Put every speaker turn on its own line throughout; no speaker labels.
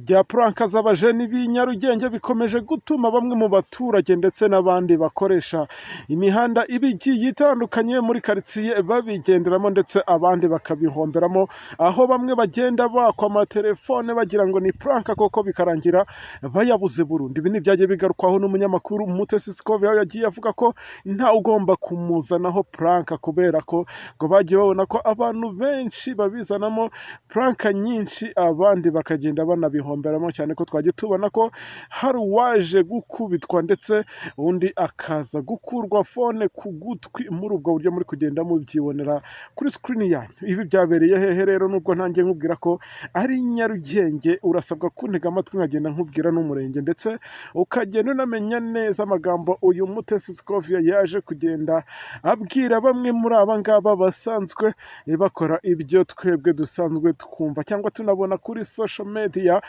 Ibya prank z'abajeni b'i Nyarugenge bikomeje gutuma bamwe mu baturage ndetse n'abandi bakoresha imihanda iba igiye itandukanye muri karitsiye babigenderamo, ndetse abandi bakabihomberamo, aho bamwe bagenda bakwa amatelefone bagira ngo ni prank, koko bikarangira bayabuze burundu. Ibi ni ibyagiye bigarukwaho n'umunyamakuru Mutesi Scovia, aho yagiye avuga ko ntawe ugomba kumuzanaho prank, kubera ko ngo bagiye babona ko abantu benshi babizanamo prank nyinshi, abandi bakagenda banabihomberamo, cyane ko twagiye tubona ko hari uwaje gukubitwa ndetse undi akaza gukurwa phone ku gutwi muri ubwo buryo muri kugenda mubyibonera kuri screen yanyu. Ibi byabereye hehe rero? Nubwo ntangiye nkubwira ko ari Nyarugenge, urasabwa kuntega amatwi nkagenda nkubwira n'umurenge, ndetse ukagenda unamenya neza amagambo uyu Mutesi Scovia yaje kugenda abwira bamwe muri aba ngaba basanzwe bakora ibyo twebwe dusanzwe twumva cyangwa tunabona kuri social media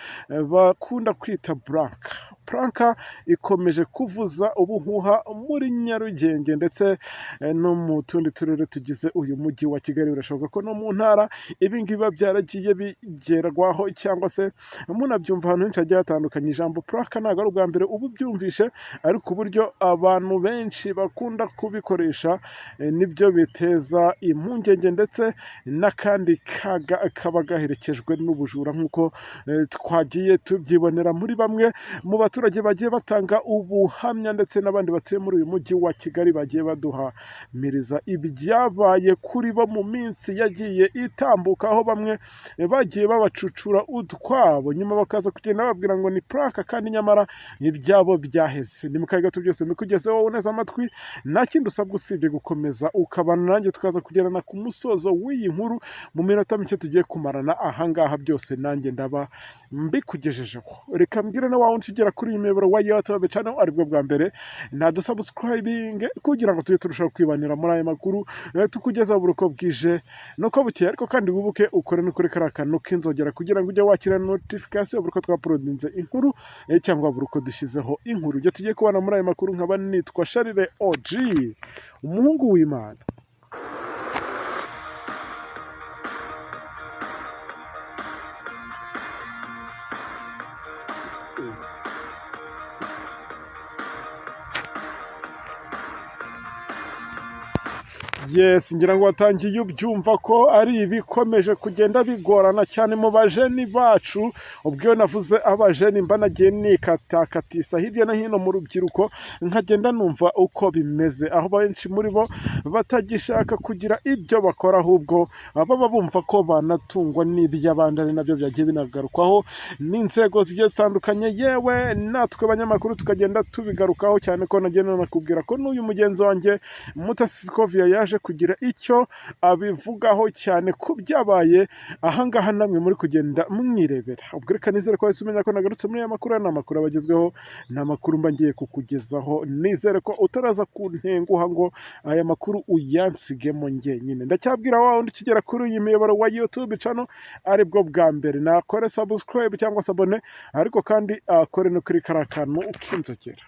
bakunda kwita prank. Prank ikomeje kuvuza ubuhuha muri Nyarugenge ndetse no mu tundi turere tugize uyu mujyi wa Kigali. Birashoboka ko no mu ntara ibi ngibi biba byaragiye bigerwaho, cyangwa se munabyumva ahantu henshi hagiye hatandukanye. Ijambo prank ntabwo ari ubwa mbere uba ubyumvishe, ariko uburyo abantu benshi bakunda kubikoresha nibyo biteza impungenge ndetse n'akandi kaga kaba gaherekejwe n'ubujura, nk'uko twagiye tubyibonera muri bamwe mu baturage bagiye batanga ubuhamya, ndetse n'abandi batuye muri uyu mujyi wa Kigali bagiye baduhamiriza ibyabaye kuri bo mu minsi yagiye itambuka, aho bamwe bagiye babacucura utwabo, nyuma bakaza kugenda bababwira ngo ni prank, kandi nyamara ibyabo byaheze. Ni mu kaga gato byose mbikugezeho wowe uneze amatwi. Nta kindi usabwa usibye gukomeza ukabana nanjye, tukaza kugerana ku musozo w'iyi nkuru mu minota mike tugiye kumarana ahangaha. Byose nanjye ndaba mbikugejejeho. Reka mbwire na wa wundi ugera kuri iyi miyoboro wa YouTube channel aribwo bwa mbere, nadusubscribing kugira ngo tujye turushaho kwibanira muri aya makuru tukugezaho buri uko bwije nuko bukeye. Ariko kandi wibuke ukore no kuri kariya kantu k'inzogera kugira ngo ujye wakira notification buri uko twauploadinze inkuru cyangwa buri uko dushyizeho inkuru. Ibyo tugiye kubona muri aya makuru, nkaba nitwa Sharire OG, umuhungu w'Imana. Yes, ngira ngo watangiye ubyumva ko ari ibikomeje kugenda bigorana cyane mu bajeni bacu. Ubwo iyo navuze abajeni, mba nagiye nikatakatisa hirya no hino mu rubyiruko, nkagenda numva uko bimeze, aho benshi muri bo batagishaka kugira ibyo bakora, ahubwo baba bumva ko banatungwa n'iby'abandi, ari nabyo byagiye binagarukwaho n'inzego zigiye zitandukanye, yewe natwe abanyamakuru tukagenda tubigarukaho cyane, ko nagenda nakubwira ko n'uyu mugenzi wanjye Mutesi Scovia yaje kugira icyo abivugaho cyane ku byabaye ahangaha namwe muri kugenda mwirebera. Ubwo reka nizere ko wahise umenya ko nagarutse muri aya makuru. Aya ni amakuru abagezweho, ni amakuru mba ngiye kukugezaho. Nizere ko utaraza kuntenguha ngo aya makuru uyansigemo njyenyine. Ndacyabwira wa wundi ukigera kuri iyi miyoboro wa YouTube channel aribwo bwa mbere, nakore subscribe cyangwa se abone, ariko kandi akore no kuri kariya kantu k'inzogera.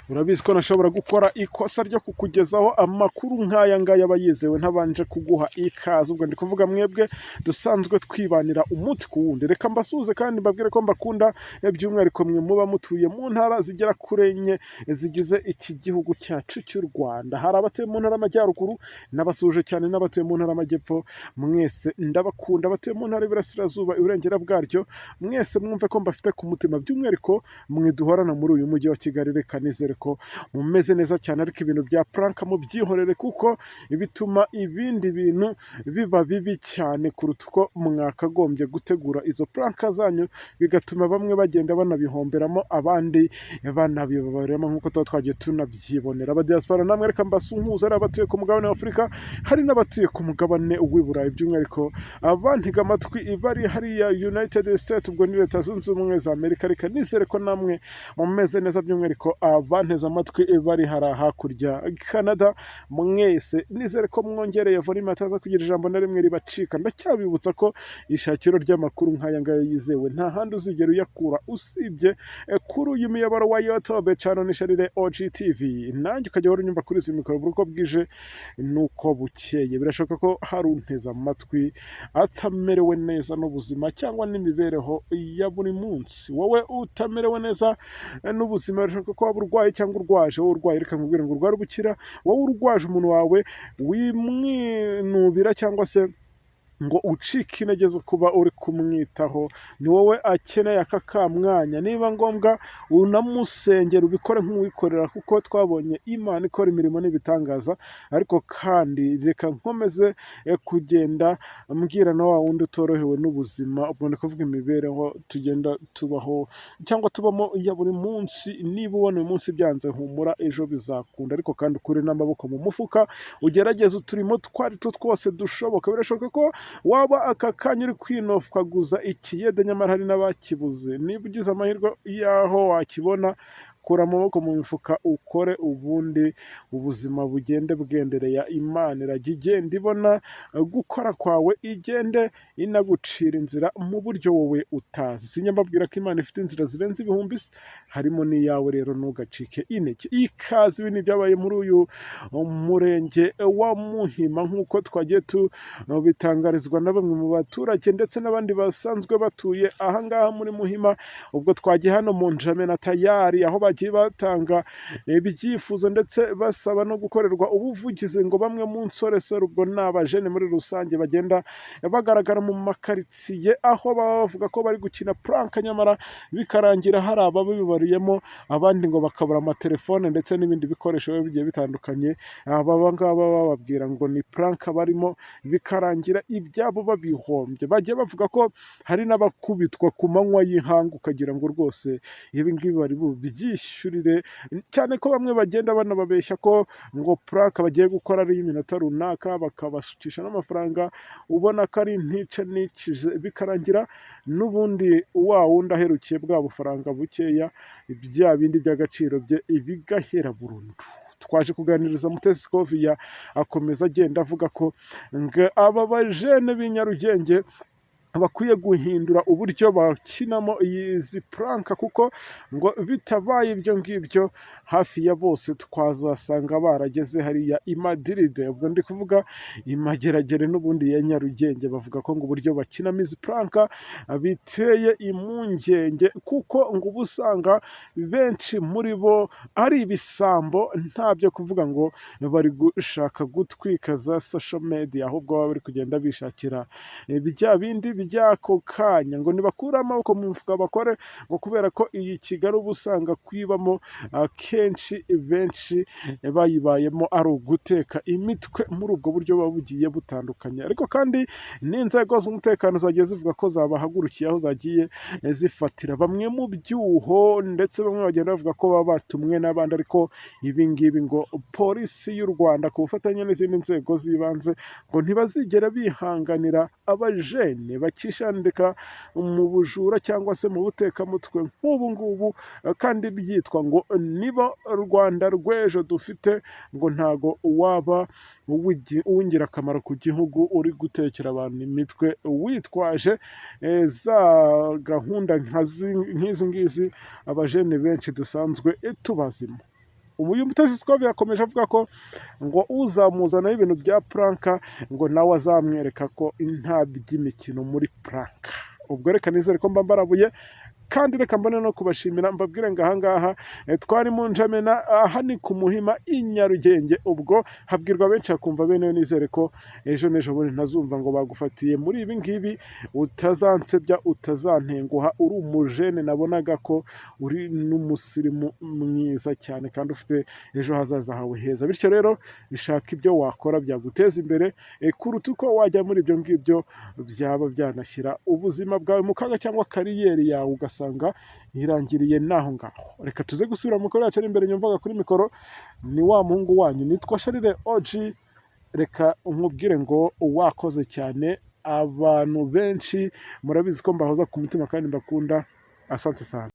Urabizi ko nashobora gukora ikosa ryo kukugezaho amakuru nk'aya ngaya aba yizewe ntabanje kuguha ikaze. Ubwo ndi kuvuga mwebwe dusanzwe twibanira umunsi ku wundi. Reka mbasuhuze kandi mbabwire ko mbakunda, by'umwihariko mwe muba mutuye mu ntara zigera kuri enye zigize iki gihugu cyacu cy'u Rwanda. Hari abatuye mu ntara y'Amajyaruguru, nabasuhuje cyane, n'abatuye mu ntara y'Amajyepfo, mwese ndabakunda. Abatuye mu ntara y'Iburasirazuba, iburengera bwaryo, mwese mwumve ko mbafite ku mutima, by'umwihariko mwe duhorana muri uyu mujyi wa Kigali. Reka nizere ko mumeze neza cyane, ariko ibintu bya prank mubyihorere, kuko bituma ibindi bintu biba bibi cyane kuruta uko mwakagombye gutegura izo prank zanyu, bigatuma bamwe bagenda banabihomberamo, abandi banabibabaramo, nk'uko tuba twagiye tunabyibonera. Abadiaspora namwe reka mbasuhuze, ari abatuye ku mugabane wa Afurika, hari n'abatuye ku mugabane w'i Burayi, by'umwihariko abantega amatwi bari hariya United States, ubwo ni Leta Zunze Ubumwe za Amerika. Reka nizere ko namwe mumeze neza, by'umwihariko abantega Abanteze amatwi bari hara hakurya Canada, mwese nizere ko mwongereye volume, ataza kugira ijambo na rimwe ribacika. Ndacyabibutsa ko ishakiro ry'amakuru nk'aya ngaya yizewe nta handi uzigera uyakura usibye kuri uyu muyoboro wa YouTube channel ni Sharire OGTV. Nanjye ukajya uhora unyumva kuri izi mikoro buri uko bwije nuko bukeye. Birashoboka ko hari unteze amatwi atamerewe neza n'ubuzima cyangwa n'imibereho ya buri munsi. Wowe utamerewe neza n'ubuzima, birashoboka ko waba urwaye cyangwa urwaje. Wowe urwaye, reka nkubwire ngo urware ubukira. Wowe urwaje umuntu wawe, wimwinubira cyangwa se ngo ucike intege zo kuba uri kumwitaho. Ni wowe akeneye aka kamwanya. Niba ngombwa unamusengera, ubikore nk'uwikorera, kuko twabonye Imana ikora imirimo n'ibitangaza. Ariko kandi reka nkomeze kugenda mbwira na wa wundi utorohewe n'ubuzima, ubwo ni kuvuga imibereho tugenda tubaho cyangwa tubamo ya buri munsi. Niba ubona uyu munsi byanze, humura, ejo bizakunda. Ariko kandi ukure n'amaboko mu mufuka, ugerageze uturimo two ari two twose dushoboka. Birashoboka ko waba aka kanya uri kwinofwaguza ikiyede, nyamara hari n'abakibuze. Niba ugize amahirwe y'aho wakibona, kura amaboko mu mifuka ukore, ubundi ubuzima bugende bwendereye. Imana irajya igenda ibona gukora kwawe, igende inagucira inzira mu buryo wowe utazi. Sinjya mbabwira ko Imana ifite inzira zirenze ibihumbi se? Harimo n'iyawe. Rero ntugacike intege. Ikaze. Ibi ni ibyabaye muri uyu murenge wa Muhima, nk'uko twagiye tubitangarizwa na bamwe mu baturage ndetse n'abandi basanzwe batuye ahangaha muri Muhima. Ubwo twagiye hano mu Njamena tayari, aho bagiye batanga ibyifuzo ndetse basaba no gukorerwa ubuvugizi, ngo bamwe mu nsoresore, ubwo ni abajene muri rusange, bagenda bagaragara mu makaritsiye, aho baba bavuga ko bari gukina prank, nyamara bikarangira hari ababibariyemo, abandi ngo bakabura amatelefone ndetse n'ibindi bikoresho biba bigiye bitandukanye. Aba ngaba bababwira ngo ni prank barimo, bikarangira ibyabo babihombye. Bagiye bavuga ko hari n'abakubitwa ku manywa y'ihangu, ukagira ngo rwose ibi ngibi bari bubyishyurire, cyane ko bamwe bagenda banababeshya ko ngo prank bagiye gukora ari iy'iminota runaka, bakabashukisha n'amafaranga ubona ko ari intica ntikize, bikarangira n'ubundi wa wundi aherukiye bwa bufaranga bukeya, bya bindi by'agaciro bye bigahera burundu. Twaje kuganiriza Mutesi Scovia, akomeza agenda avuga ko ngo aba bajene b'i Nyarugenge bakwiye guhindura uburyo bakinamo izi prank, kuko ngo bitabaye ibyo ngibyo hafi ya bose twazasanga barageze hariya i Madrid, ubwo ndi kuvuga i Mageragere n'ubundi ya Nyarugenge. Bavuga ko ngo uburyo bakinamo izi prank biteye impungenge, kuko ngo uba usanga benshi muri bo ari ibisambo, nta byo kuvuga ngo bari gushaka gutwika za social media, ahubwo baba bari kugenda bishakira bya bindi by'ako kanya. Ngo nibakure amaboko mu mufuka bakore, ngo kubera ko iyi Kigali uba usanga kwibamo akenshi benshi bayibayemo ari uguteka imitwe muri ubwo buryo buba bugiye butandukanye. Ariko kandi n'inzego z'umutekano zagiye zivuga ko zabahagurukiye, aho zagiye zifatira bamwe mu byuho, ndetse bamwe bagenda bavuga ko baba batumwe n'abandi. Ariko ibi ngibi ngo polisi y'u Rwanda ku bufatanye n'izindi nzego z'ibanze ngo ntibazigera bihanganira abajene bakishandika mu bujura cyangwa se mu butekamutwe nk'ubu ngubu, kandi byitwa ngo nibo Rwanda rw'ejo dufite. Ngo ntago waba uw'ingirakamaro ku gihugu uri gutekera abantu imitwe witwaje za gahunda nk'izi ngizi abajene benshi dusanzwe tubazimo. Uyu Mutesi Scovia yakomeje avuga ko ngo uzamuzanaho ibintu bya prank, ngo nawe azamwereka ko nta by'imikino muri prank. Ubwo reka nizere ko mba mbarabuye, kandi reka mbone no kubashimira, mbabwire ngo ahangaha twari mu Njamena, aha ni ku Muhima i Nyarugenge. Ubwo habwirwa benshi hakumva bene. Nizere ko ejo n'ejo bundi ntazumva ngo bagufatiye muri ibi ngibi. Utazansebya, utazantenguha, uri umujene nabonaga ko uri n'umusirimu mwiza cyane kandi ufite ejo hazaza hawe heza. Bityo rero bishaka ibyo wakora byaguteza imbere kuruta uko wajya muri ibyo ngibyo byaba byanashyira ubuzima bwawe mu kaga cyangwa career yawe ugasanga irangiriye n'aho ngaho. Reka tuze gusubira mu mikoro yacu ari imbere. Nyumvaga kuri mikoro ni wa muhungu wanyu, nitwa Sharire Oji. Reka nkubwire ngo wakoze cyane. Abantu benshi murabizi ko mbahoza ku mutima kandi mbakunda. Asante sana.